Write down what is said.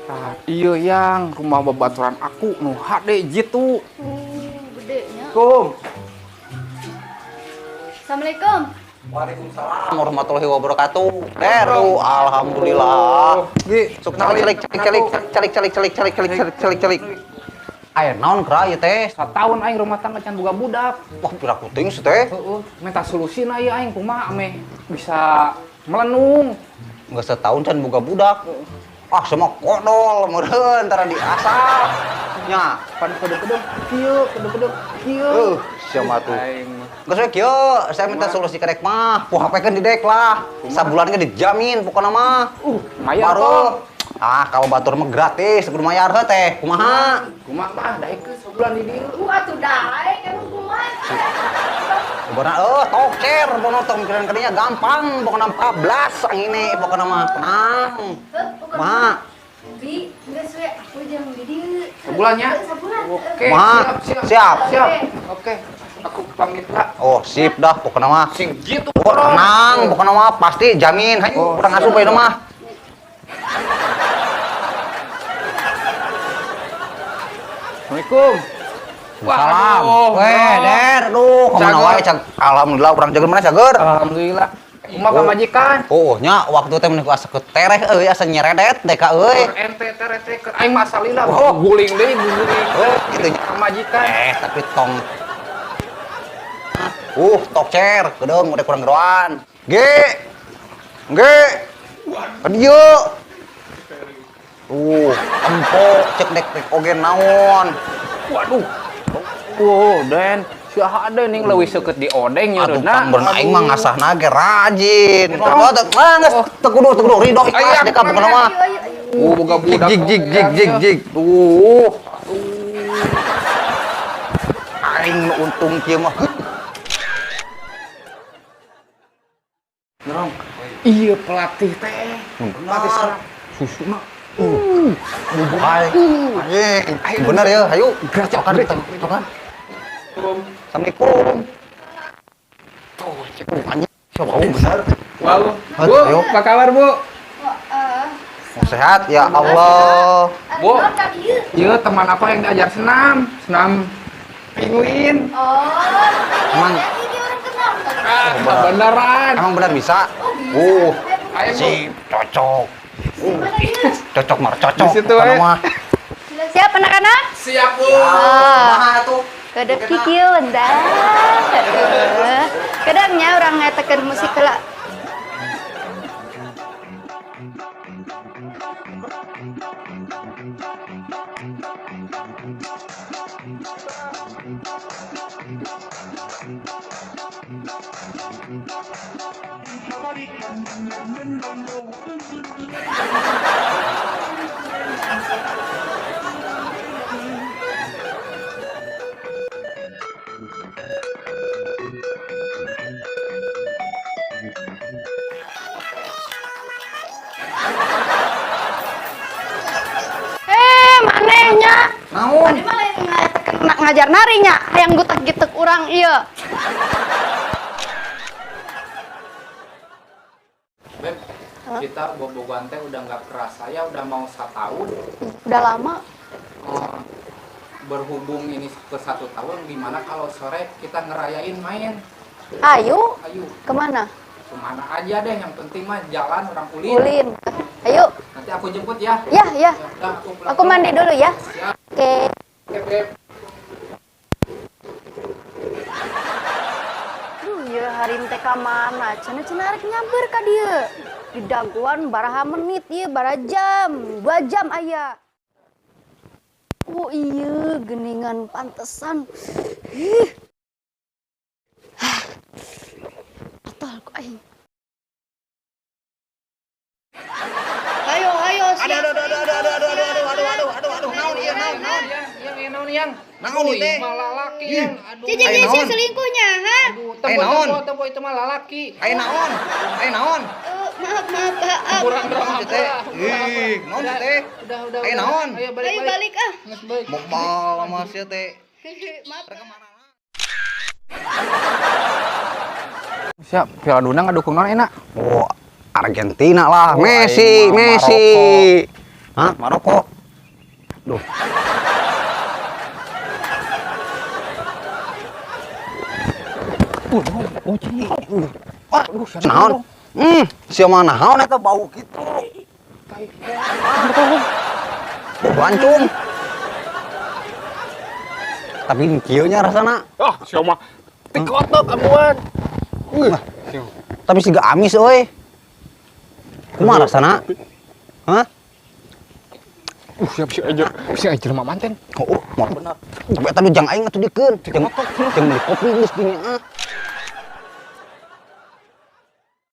Ah, iya yang rumah babaturan aku nu hade jitu. Gede nya. Kum. Assalamualaikum. Waalaikumsalam warahmatullahi wabarakatuh. Teru, alhamdulillah. Gi, Sok calik calik calik calik calik calik calik calik calik calik calik. Aya naon kra ieu teh? Satahun aing rumah tangga can boga budak. Wah, pira kuting sih teh. Heeh, minta solusina ieu aing kumaha ameh bisa melenung. Nggak setahun can boga budak. Ah, semua kodol meureun tara diasah. Nya, Pan kedeng-kedeng kieu, kedeng-kedeng kieu. Siapa tuh? Aing mah. Geus we kieu, saya minta solusi kerek mah. Ku HP-keun di dek lah. Sabulan ge dijamin pokona mah. Mayar Baru. kok. Ah, kalau batur mah gratis, kudu mayar heuh teh. Kumaha? Kumaha mah daekeun sabulan di dieu. Atuh daek emang kumaha. Pokona tok cer, pokona tong mikiran kadinya gampang, pokona 14 angine pokona mah tenang. Heuh, pokona. Kumaha? Bi, geus we aku jeung di dieu. Sebulannya? Sabulan. Oke, Kumaha? siap, siap. Siap. Siap. Oke, aku pamit lah. Oh, sip dah pokona mah. Sing gitu. Oh, tenang, pokona mah pasti jamin. Hayu, Oh, urang asup bae mah. Assalamualaikum. Salam. Waduh, Weh, Der, aduh, kemana Cager. wae cag. Alhamdulillah urang jager mana cager. Alhamdulillah. Kumaha Oh. pamajikan? Oh, nya waktu teh meuni asa ketereh euy, asa nyeredet deh ka euy. Ente tere teh keur aing mah salila Oh. guling deui guling. Oh, gitu nya. Pamajikan. Tapi tong tok cer, kedeung udah kurang geroan. G. G. Ka dieu. Tempo cek dek dek oge naon. Waduh. Wow, Den. Si hade ning leuwih seukeut di odeng Atuh nyereuna. pan bener aing mah ngasahna ge rajin. Oh, teu geus teu kudu teu kudu ridho ikhlas dek ka pokona mah. Ayo ayo ayo. Boga budak. Jig jig jig jig jig. Tuh. Aing nu untung kieu mah. Ngerong. Iya pelatih teh. Pelatih sarap. Susuna. Hai. Anjing. Bener ya, hayu. Geracak, Cokan, geracak. cokan. Assalamualaikum. Tuh, cek. Anjing, siapa kamu bener? Wow. Aduh, Bu, ayo. apa kabar, Bu? Wah, ah. Sehat ya Allah. Bu. Naon ka dieu? Iya, teman aku yang diajar senam, senam penguin. Oh, Emang- ini orang kenal. Ah, beneran. Emang benar bisa? Oh, bisa. Ayo, Bu. Sip, cocok. Mana dieu? Cocok mar, cocok. Di situ, Pokoknya eh. mah. Sudah siap anak-anak? Siap, Bu. Kumaha tuh? Kedep kikieu dah. Kedangnya orang ngetakeun musik heula. Manehnya. Naon? Tadi mah lain ngetakeun ngajar narinya, hayang gutek-gitek urang ieu. Beb, kita bobogohan teh udah nggak kerasa ya, udah mau setahun. Udah lama. Oh, berhubung ini ke 1 tahun, gimana kalau sore kita ngerayain main? Ayo, Ayo, kemana? kemana aja deh, yang penting mah jalan orang ulin. Ulin. Ayo. Nanti aku jemput ya. Ya, ya. Ya, udah, aku pulang Aku mandi dulu ya. Siap. Oke. Oke, Beb. Duh, ya hari teh ka mana? Cenah cenah rek nyamper ka dieu. Di daguan baraha menit ieu, baraha jam, 2 jam aya. Oh iya, geningan pantesan. Ih. Hah. Atol ku aing. Ayo, ayo, Aduh, aduh, aduh, aduh, aduh, aduh, aduh, aduh, aduh, aduh, aduh, aduh, naon ieu, naon, naon. Yang, yang, yang, naon, yang. Naon ieu teh? Malah lalaki, yang. Aduh, Cici, Ayo, cici naon? selingkuhnya, ha? aduh, Eh, tempo, naon? tempo, tempo, itu mah lalaki. Ayo naon? Ayo naon? Maaf, maaf, maaf. Kurang Naon drama. sih teh? Ih, naon sih teh? Udah, udah, Eh, udah. naon? Ayo balik, Ayo balik ah. Nges balik. Mokbal sama sia teh. Maaf. Siap, Piala Dunia ngedukung non enak. Oh, Argentina lah, Oh, Messi, aing mah Messi. Hah, maroko. Duh. Oh, naon? Sia mah naon eta bau kitu. Lancung. Tapi kieu nya rasana. Ah, sia mah tikotok amuan. Tapi siga amis euy. Kumaha rasana? Hah? Siap si aja. Si aja jelema manten. Oh, mau bener. Tapi eta nu jang aing atuh dikeun. Jeung jeung meuli kopi geus gini ah.